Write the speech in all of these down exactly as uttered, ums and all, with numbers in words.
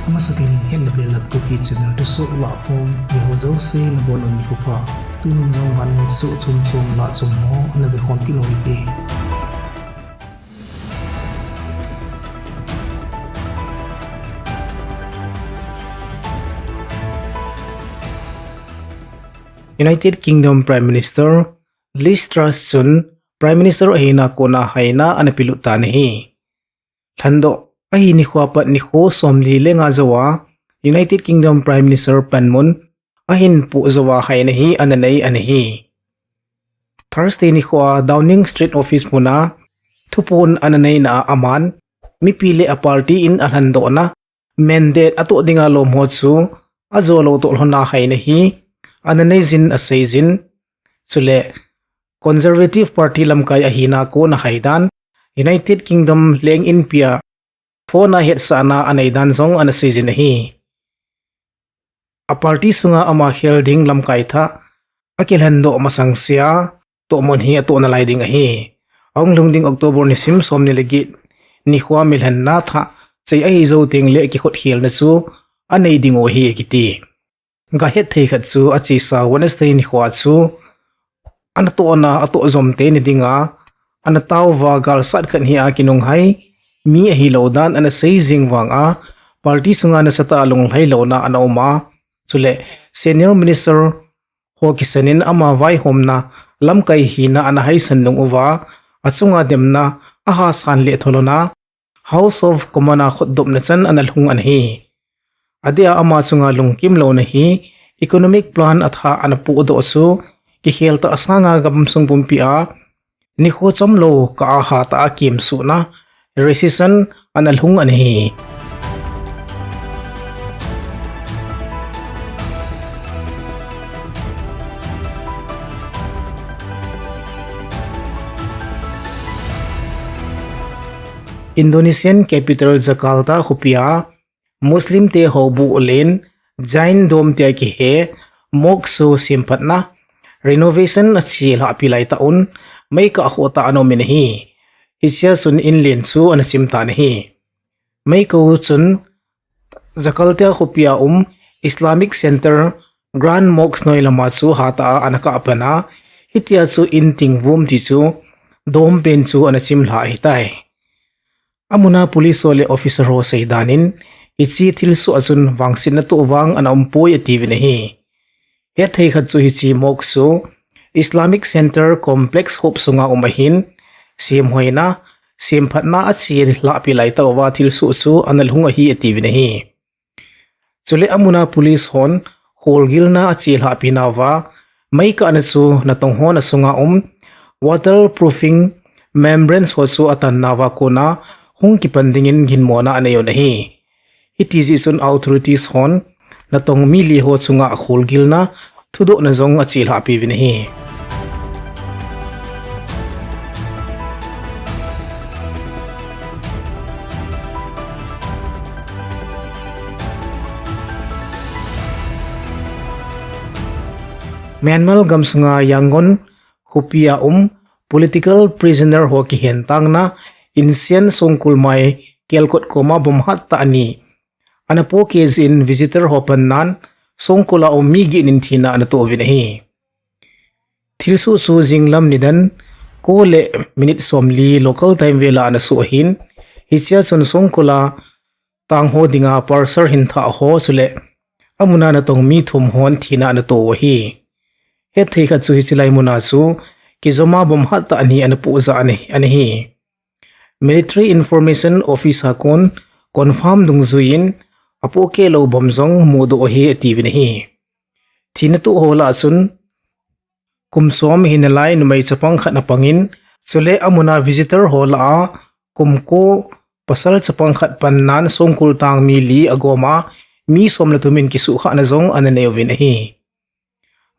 Amasapen in Hetna Belap Kuki channel thusoh lahkhom, miho jouse nabonun nikho pha. Tunin jong vannoi thusoh chomchom lahchom ho ana vekhom kit u hite. United Kingdom Prime Minister Liz Truss chun Prime Minister ahina kona haina ana pelut tan ahi. Lhandoh ahi nikho apat nikho somli le nga jouva United Kingdom Prime Minister panmun ahin poh jouva haina hi ana nei ana hi. Thursday nikhoa Downing Street Office muna thuphon ana neina a aman mipi le a party in alhandohna mandate atoh dinga lom ho chu ajolou toh lhona haina hi ana neijin aseijin. Chule Conservative Party lamkai ahina kona haidan, United Kingdom leng inpia phone a hetsahna aneidan jong ana seijin ahi. A party sunga ama khel ding lamkai thah akilhandoh masang sea tohmun hi atoh nalai ding ahi. Ahung lhung ding October nisim somni le get nikhoa milhenna thah chei ahi jou tengle kikhut khelna chu anei ding u ahi akiti. Gahet thei khat chu achesa Wednesday nikhoa chu anatohna atoh jom teni dinga ana taova galsat khat hia kinunghai mi ahilou dan ana sei jing vanga party sunga nasatah a lunglhailouna ana uma, chule senior minister ho kisanin ama vaihomna lamkai hina ana haisan nung uva achunga demna aha san le tholona House of Common a khutdopna chan ana lhung ana hi. Adeh a ama chunga lungkimlouna hi economic plan athah ana pohdoh chu kikhel tah sanga gamsung pumpia nikho chomlou kah a hatah a kimsuhna recession ana lhung ana hi. Indonesian capital Jakarta khopia Muslim te houbuh len Jain dom tia kihe mosque semphatna renovation achelhahpi laitah un meikah khohtah ana umin ahi. Hichea chun inlen chu ana chimtan ahi. Meikah u chun Jakarta khopia um Islamic Centre Grand Mosque noilama chu hatah a ana kahpana, hitia chu inting vum ti chu dom pen chu ana chimlhah ahitai. Amuna police ho le officer ho seidanin hiche thilsoh a chun vangsetna toh vang ana umpoi atiuvin ahi. Hetthei khat chu hiche mosque chu Islamic Centre Complex hop sunga um ahin, semhoina, semphatna achelhahpi laitah uva thilsoh chu ana lhung ahi atiuvin ahi. Chule amuna police hon kholgilna achelhahpi nauva meikahna chu natong hon asunga um waterproofing membranes ho chu atan nauva kona hung kipan dingin ginmona anei un ahi. Hitijeh chun authorities hon natong mi li ho chunga kholgilna thudohna jong achelhahpiuvin ahi. Myanmar gamsunga Yangon khopia um political prisoner ho kihentangna insen songkul mai kelkot koma bomb hattah ni ana pohkeh jeh in visitor ho pannan songkula um mi get in thina ana toh uvin ahi. Thilsoh chu jinglam nidan ko le minute somli local time vela ana soh ahin, hichea chun songkula tangho dinga parcel hinthah ho chule amuna natong mi thum hon thina ana toh u ahi. Hetthei khat chu hiche lai muna chu kijoma bomb hattah ni ana pohjah ana hi. Military Information Office a kon confirm dungjuiyin apohkeh lou bomb jong mudoh ahi atiuvin ahi. Thina toh ho lah a chun kum som hinalai numei chapang khat apangin, chule amuna visitor ho lah a kum ko pasal chapang khat pannan songkul tang mi li agoma mi som le thum in kisuhkhahna jong ana nei uvin ahi.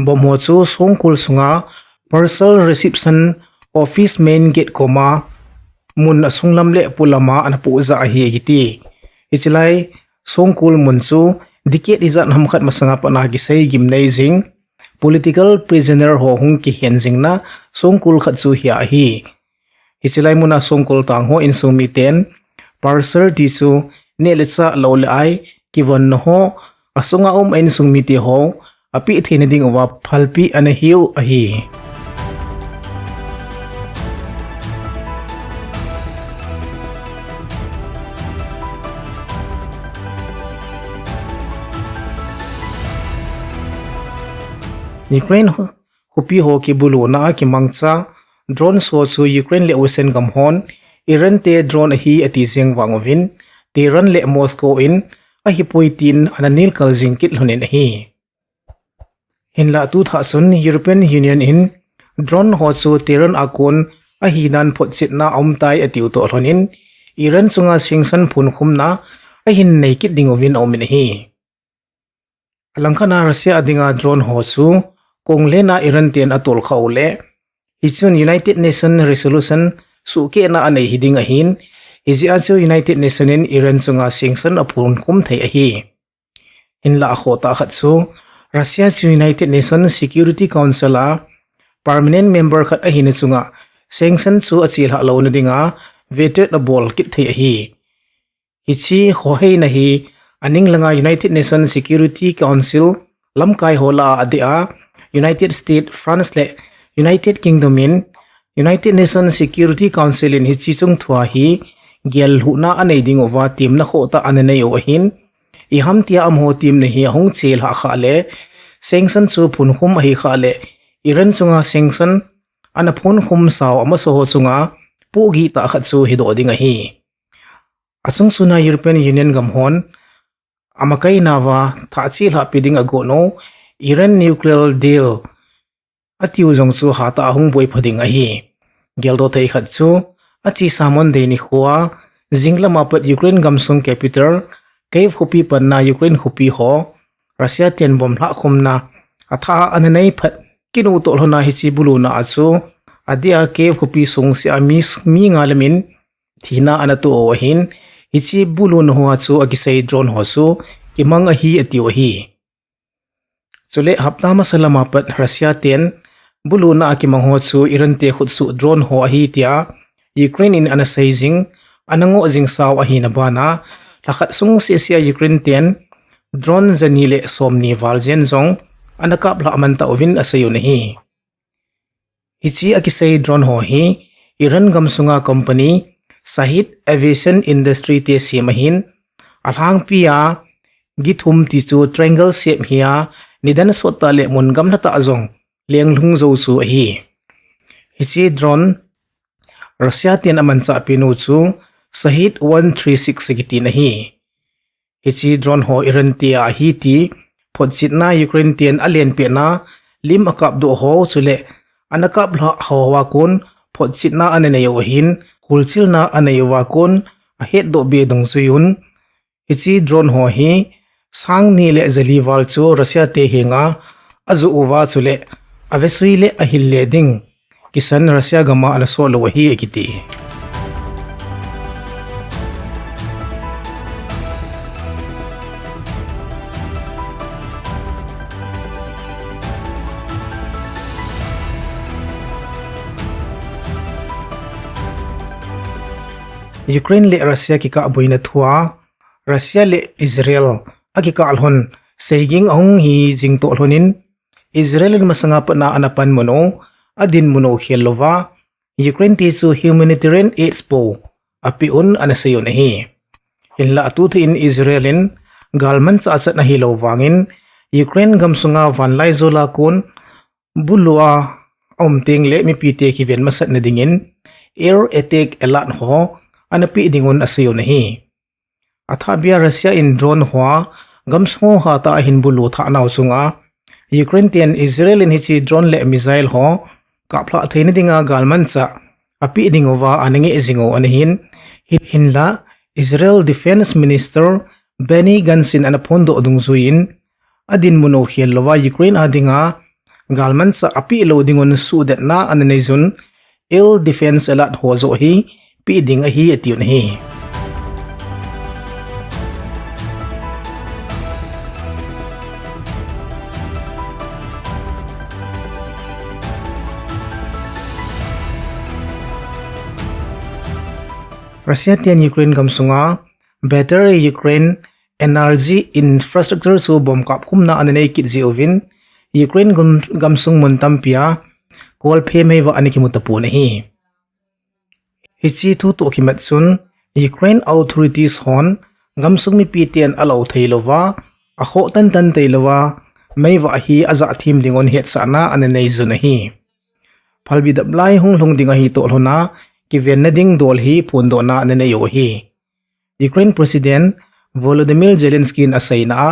Bomb ho chu songkul sunga parcel reception office main gate koma mun asunglam le polama ana pohjah ahi akiti. Hiche lai songkul mun chu decade ijat ham khat masanga patna kisei gimnei jing political prisoner ho hung kihen jingna songkul khat chu hia ahi. Hiche lai muna songkul tangho insung miten parcel ti chu neh le chah, lou le ai, kivonna ho, asunga um a insung mite ho, apeh theina ding uva phalpi ana hiu ahi. Ukraine khopi ho kibuluna a kimangcha drone ho chu Ukraine le Western gam hon Iran te drone ahi ati jeng vang uvin, Tehran le Moscow in ahipoi tin ana nilkal jing kit lhonin ahi. Hinlah tu thah chun European Union in drone ho chu Tehran a kon ahi dan photchetna aum tai atiu toh lhonin, Iran chunga sanction phunkhumna ahin nei kit ding uvin aumin ahi. Alangkhat a Russia a dinga drone ho chu kong lena Iran ten atol kha u le, hichun United Nation resolution suhkehna anei hiding ahin, hijeh a chu United Nation in Iran chunga sanction aphunkhum thei ahi. Hinlah akhoh tah khat chu, Russia chu United Nation Security Council a permanent member khat ahina chunga sanction chu achelhah louna dinga veto abol kit thei ahi. Hiche khoheina hi aning langa United Nation Security Council lamkai ho lah a adeh a, United States, France le United Kingdom in United Nation Security Council in hiche chungthua hi gellhuhna anei ding uva temna khoh tah ana nei u ahin, iham tia amaho temna hi ahung chelhah khah le, sanction chu phunkhum ahi khah le, Iran chunga sanction ana phunkhum sau amasaho chunga pohgih tah khat chu hidoh ding ahi. Achung chuna European Union gam hon amakaina uva thah chelhahpi ding agon u Iran nuclear deal atiu jong chu hatah a hung boipha ding ahi. Geldoh thei khat chu achesa Monday nikhoa jinglama pat Ukraine gamsung capital Kyiv khopi panna Ukraine khopi ho Russia ten bomb lhahkhumna athah a ana nei phat kit u toh lhona hiche buluna a chu adeh a Kyiv khopi sung sea mi, mi nga le min thina ana toh u ahin, hiche buluna hoa chu akisei drone ho chu kimang ahi atiu ahi. Chule hapta masa lama pat Russia ten buluna a kimang ho chu Iran te khutsuh drone ho ahi tia Ukraine in ana sei jing, ana ngoh jing sau ahina bana, lhakhat sung sehseh a Ukraine ten drone jani le somni val jen jong ana kaplhah man tauvin asei u ahi. Hiche akisei drone ho hi Iran gamsunga company Shahed Aviation Industry te sem ahin, alhangpia G thum ti chu triangle shape hi a, nidan sottah le mun gamlatah jong lenglhung jou chu ahi. Hiche drone Russia ten amanchah penu chu Shahed one three six akitin ahi. Hiche drone ho Iran tia ahi ti photchetna Ukraine ten alenpehna lim akapdoh ho chule ana kaplhah hoa kon photchetna ana nei u ahin, kholchilna anei uva kon ahetdoh be dungjuiyun, hiche drone ho hi sangni le jali val chu Russia te henga ajoh uva chule avesui le ahil le ding kisan Russia gama ana soh lou ahi akiti. Ukraine le Russia kikahboina thua Russia le Israel akikah lhon seiging ahung hi jing toh lhonin, Israel in masanga patna ana panmun u, adinmun u khel louva Ukraine te chu humanitarian aids bou apeh un ana sei un ahi. Hinlah atuthah in Israel in galmanchah achan ahilou vangin Ukraine gamsunga vanlaijol a kon bulua aum tengle mipite kiven masatna dingin air attack alert ho ana peh dingun asei un ahi. Athahbeh a Russia in drone hoa gamsung ho hatah a ahin bulu thah nau chunga Ukraine ten Israel in hiche drone le missile ho kaplhah theina dinga galmanchah apeh dinguva ana ngeh jingu ana hin, hinlah Israel Defense Minister Benny Gantz in ana phondoh dungjuiyin, adinmun u khel louva Ukraine a dinga galmanchah apeh lou dingun suhdetna ana neiyun, air defense alert ho joh hi peh ding ahi atiun ahi. Russia ten Ukraine gamsunga Better Ukraine energy infrastructure chu bomb kap khumna ana nei kit jeh uvin, Ukraine gam, gamsung mun tampia kolphe meiva ana kimu tapon ahi. Hiche thu toh kimat chun, Ukraine authorities hon gamsung mipiten alo theilouva, akhoh tantan teilouva, meiva hi ajah them dingun hetsahna ana nei jun ahi. Phalbi dap lai hung lhung ding ahi toh lhona, kivenna ding dol hi phondohna ana nei u ahi. Ukraine President Volodymyr Zelensky in aseina a,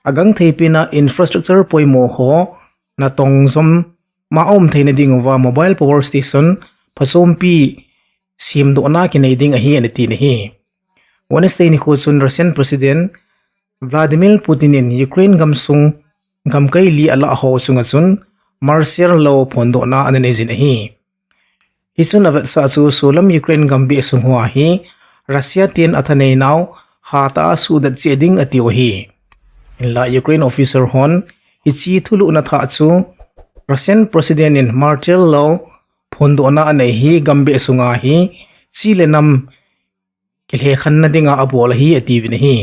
agangthei pena infrastructure poimo ho natong jom ma aum theina dinguva mobile power station phachompi semdohna kinei ding ahi ana tin ahi. Wednesday nikho chun Russian President Vladimir Putin in Ukraine gamsung gamkai li alah ho chunga chun martial law phondohna ana nei jin ahi. Hichun avetsah chu solam Ukraine gam beh sung hoa hi Russia ten athanei nau hatah a suhdet cheh ding atiu ahi. Hinla Ukraine officer hon hiche thulhuhna thah chu Russian President in martial law phondohna anei hi gam beh sunga hi chi le nam kilhekhanna dinga abol ahi atiuvin ahi.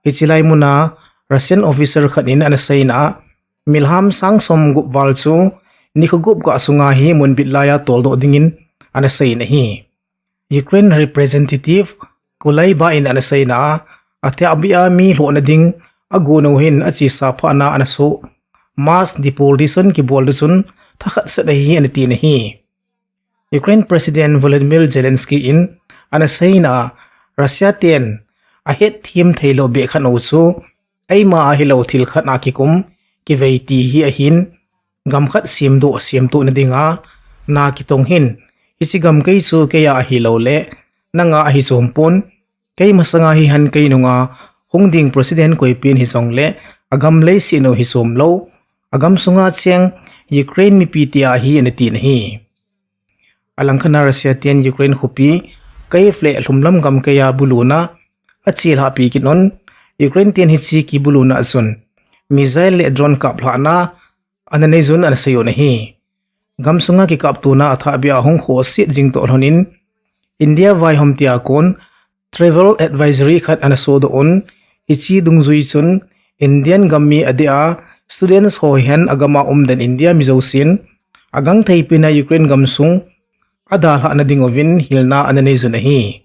Hiche lai muna Russian officer khat in ana seina a, milham sang som gup val chu nikho gup kah sunga hi munbit laiya toldoh dingin ana seiyin ahi. Ukraine Representative Kuleba in ana seina a, athahbeh a mi lhohna ding agon u hin achesa phatna ana soh mass deportation kibol diu chun thakhat set ahi ana tin ahi. Ukraine President Volodymyr Zelensky in ana seina a, Russia ten ahetthem theilou beh khat u chu eima ahilou thil khat a kikum kivei ti hi ahin, gam khat semdoh semtohna dinga na kitong hin, hiche gamkai chu keiya ahilou le nanga ahi chompon, kei masanga hi han kei nunga hung ding President koipen hijongle agam leiset u hi chomlou, agam sunga cheng Ukraine mipi tia ahi ana tin ahi. Alangkhat a Russia ten Ukraine khopi Kyiv le lhumlam gamkaiya buluna achelhahpi kit un, Ukraine ten hiche kibuluna a chun missile le drone kaplhahna ana nei jun ana seiyun ahi. Gamsunga kikaptona athahbeh a hung khohset jing toh lhonin, India vaihom tia kon travel advisory khat ana sodoh un, hiche dungjui chun Indian gam mi adeh a students ho hihen agama umden India mi jousen agangthei pena Ukraine gamsung adalhahna dinguvin hilna ana nei jun ahi.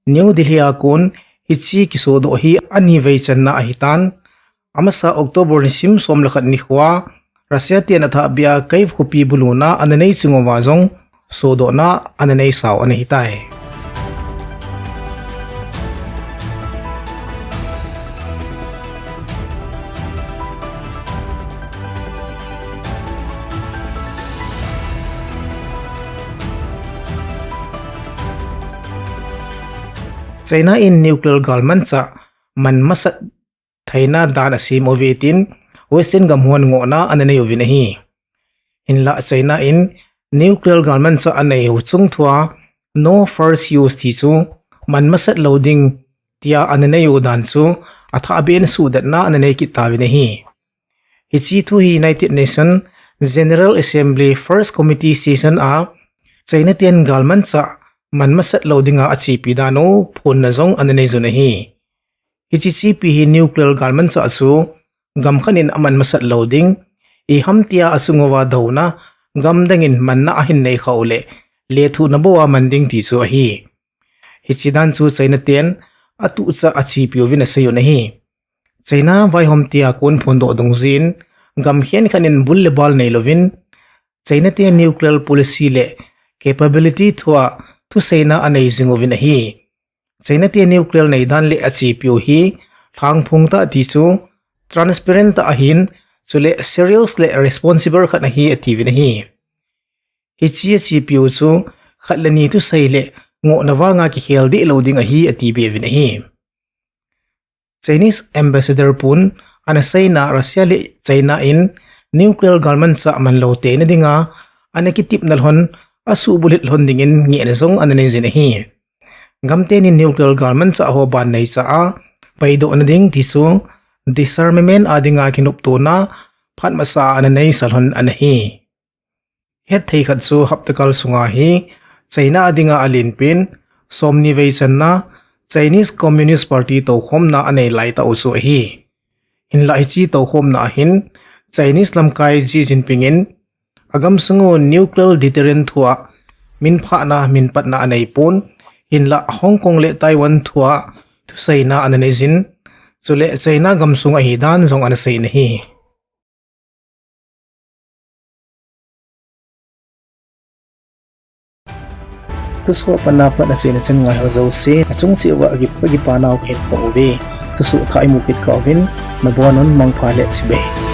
New Delhi a kon hiche kisodoh hi anivei channa ahitan, amasa October nisim som le khat nikhoa Russia ten athahbeh a Kyiv khopi buluna ana nei chunguva jong sodohna ana neisau ana hitai. China in nuclear galmanchah man masat theina dan asem uve tin Western gam hon ngohna ana nei uvin ahi. Hinlah China in nuclear galmanchah anei u chungthua no first use ti chu man masat lou ding tia ana nei u dan chu athahbeh in suhdetna ana nei kit tauvin ahi. Hiche thu hi United Nations General Assembly First Committee session a China ten galmanchah man masat lou dinga achepi dan u phonna jong ana nei jun ahi. Hiche chepi hi nuclear galmanchah chu gam khat in aman masat lou ding, iham tia achunguva douna, gamdang in manna ahin nei khah uleh lethuhna bou a man ding ti chu ahi. Hiche dan chu China ten atuhchah achepi uvin asei un ahi. China vaihom tia kon phondoh dungjuiyin gam khenkhat in bul le bal neilouvin China te nuclear policy le capability thua thuseina anei jing uvin ahi. China te nuclear neidan le achepiu hi lhangphong tah ti chu transparent tah ahin, chule serious le responsible khat ahi atiuvin ahi. Hiche achepiu chu khat le ni thusei le ngohna vanga kikhel deh lou ding ahi atibe uvin ahi. Chinese Ambassador pun ana seina Russia le China in nuclear galmanchah manlou teina dinga ana kitepna lhon asuhbulhit lhon dingin ngehna jong ana neijin ahi. Gamteni nuclear galmanchah ho ban neicha a paidohna ding ti chu disarmament a dinga kinoptona phat masa a ana neisa lhon ana hi. Hetthei khat chu hapta kal sunga hi China a dinga alenpen somni vei channa Chinese Communist Party toukhomna anei laitah u chu ahi. Hinlah hiche toukhomna ahin Chinese lamkai Xi Jinping in agamsung u nuclear deterrent thua minphahna minpatna aneipon, hinlah Hong Kong le Taiwan thua thuseina ana neijin, chule China gamsung ahidan jong ana seiyin ahi. Thusoh apat na pat achaina chan ngaiho jouse achung cheh uva kakipa nau kahin phong uve. Thusoh thah imu kit kah uvin nabonun mangpha le chibai.